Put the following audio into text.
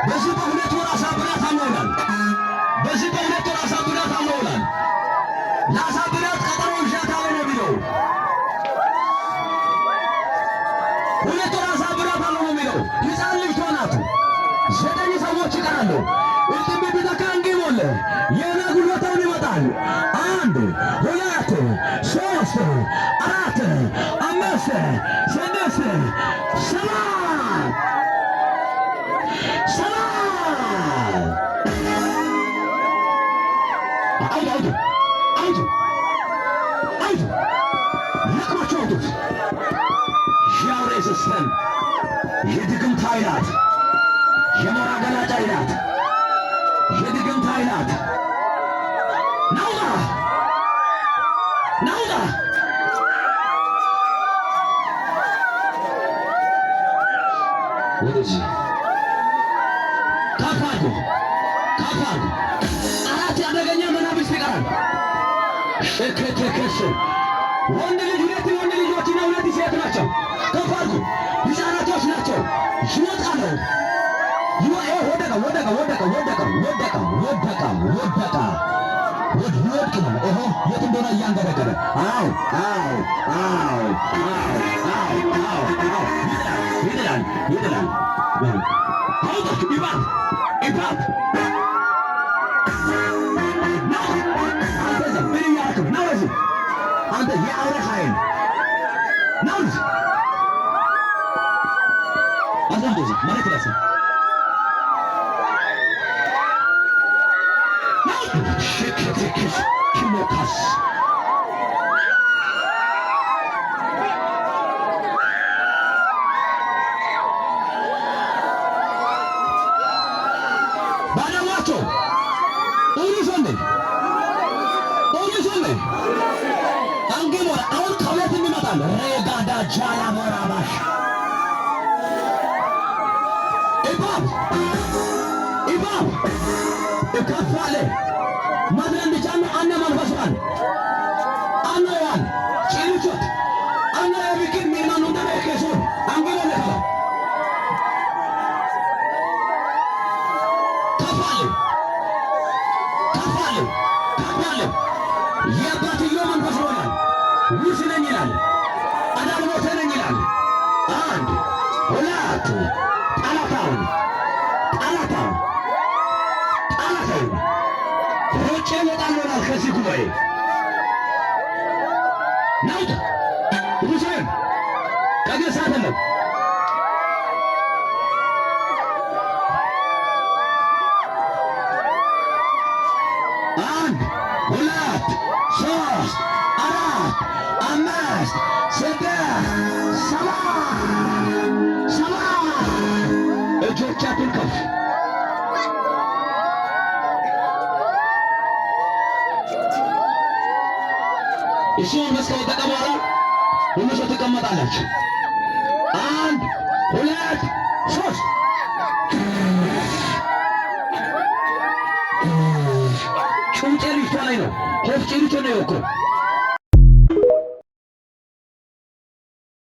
በዚህ በ2 ወር አሳብዳታለሁ ይላል። በዚህ በ2 ወር አሳብዳታለሁ ይላል። ለአሳብዳት ቀጠሮ ይዣታለሁ ነው የሚለው። 2 ወር አሳብዳታለሁ ነው የሚለው። ሕፃን ልጅቷ ናት። ዘጠኝ ሰዎች ይቀራሉ። እጥም ቢተካ እንዲሞል የና ጉልበታውን ይመጣል። አንድ፣ ሁለት፣ ሶስት፣ አራት፣ አምስት፣ ስድስት፣ ሰባት፣ ሰባት። አውጡ፣ አውጡ፣ አውጡ፣ አውጡ፣ ለቅማችሁ አውጡት። የአውሬ system፣ የድግምት ኃይላት፣ የሞራ ገላጭ ኃይላት፣ የድግምት ኃይላት፣ ናውጣ፣ ናውጣ። ወደዚህ ከፍ አድርጉ፣ ከፍ አድርጉ። አራት አደገኛ መናፍስት ይቀራል። ሸከተከስ ወንድ ልጅ፣ ሁለት ወንድ ልጆችና ሁለት ሴት ናቸው። ከፍ አድርጉ። ህፃናቶች ናቸው። ይወጣሉ። ወደቀ፣ ወደቀ፣ ወደቀ፣ ወደቀ፣ ወደቀ፣ ወደቀ፣ ወደቀ፣ ወድ ይወድቅ ነው። ይኸው የት እንደሆነ እያንገደገደ። አዎ፣ አዎ፣ አዎ፣ አዎ፣ አዎ፣ አዎ፣ አዎ፣ ይጥላል፣ ይጥላል፣ ይጥላል። አውጣችሁ እባብ፣ እባብ ና። አንተ እዛ ምን እያደረክ ነው? ና ወደዚህ አንተ የአውሬ ኃይል፣ ና ወደዚህ። አስቀምጦ እዚህ መሬት ላይ ሽክትክስ ኪሞካስ ባደሟቸው ኡሉሶኔ ኡሉሶኔ አንጊሞራ አሁን ከሁለት ይመጣል። ሬጋዳ ጃላ ሞራባሽ እባብ፣ እባብ ከፍ አለ። ማድረንድቻነ አነ መንፈሷን አነ ዋን ጭንቾት አነ የቢክን ሚማኑ ደበኬሶን አንጊሞ ለከባ ከፍ አለ፣ ከፍ አለ፣ ከፍ አለ። የአባትየው መንፈስ ይሆናል። ውስ ነኝ ይላል። አዳልሞቴ ነኝ ይላል። አንድ፣ ሁለት፣ ጠላታውን፣ ጠላታውን፣ ጠላታውን ሮጬ እወጣለሁ ይላል። ከዚህ ጉባኤ ናውጣ ሁሴን ከግር ሰዓት የለም። አንድ፣ ሁለት፣ ሶስት፣ አራት፣ አምስት፣ ስድስት፣ ሰባት፣ ሰባት። እጆቻችሁን ከፍ። እሱ መንፈስ ከወደቀ በኋላ ሁሉ ሰው ትቀመጣላችሁ። አንድ፣ ሁለት፣ ሶስት። ጩጬ ልጅቷ ላይ ነው። ሆፍ ጭልቾ ነው እኮ።